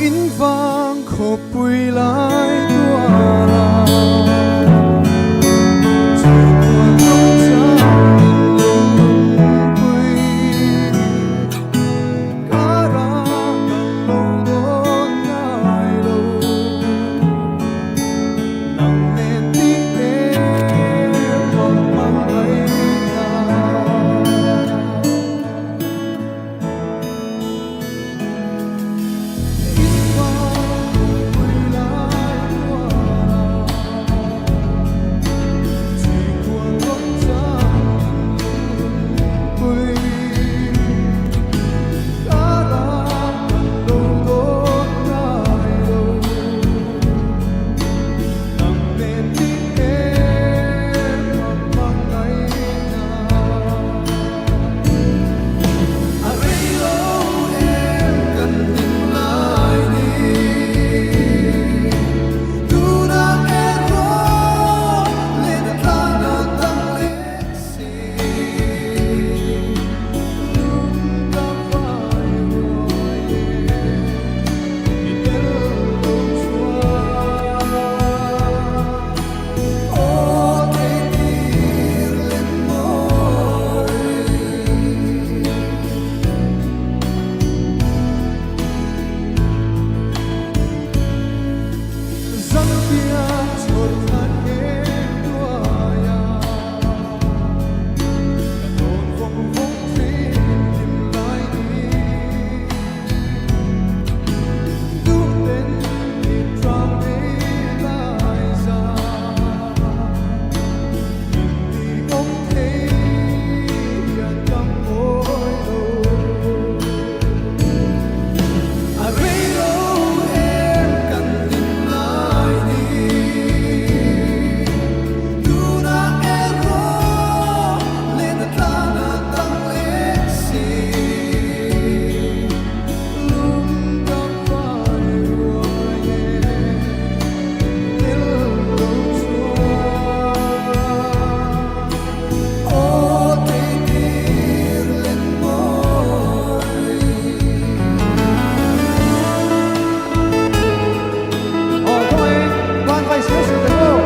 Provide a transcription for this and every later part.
In vang khawpui lai tuara Chhungkua rawng chang in lungrunpui Kara kan lo dawn ngai lo Nang nen ti em vang hmangaihna. A rei lo em kan hlim lai ni Tunah erawh len a tlan a dang leh si Lung ka vai ruai e i tel lo chuan Aw theitir lem mawi. Zantia chhawr thlan eng tuai a, ka dawn vawng vawng thin hlim lai ni. Duhten i tang ei lai za, in ti awm thei hian ka mawi lo. A rei lo em kan hlim lai ni, tunah erawh len a tlan a dang leh si. Lung ka vai ruai e tel lo chuan aw teitir len mawi. Aw khawngaih van vai siau siau te pawh.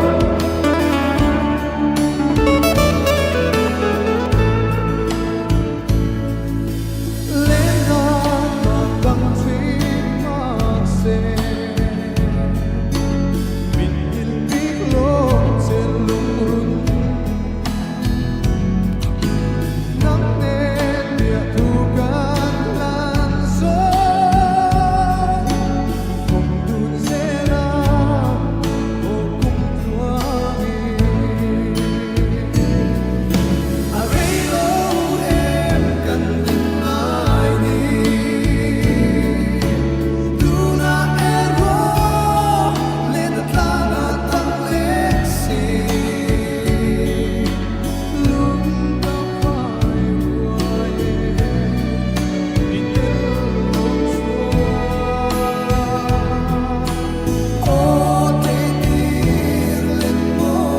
A rei lo em kan hlim lai ni Tunah erawh len a tlan a dang leh si Lung ka vai ruai e i tel lo chuan Aw teitir len mawi.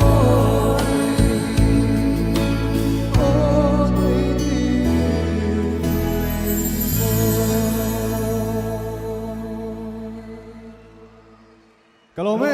Ka lawm e.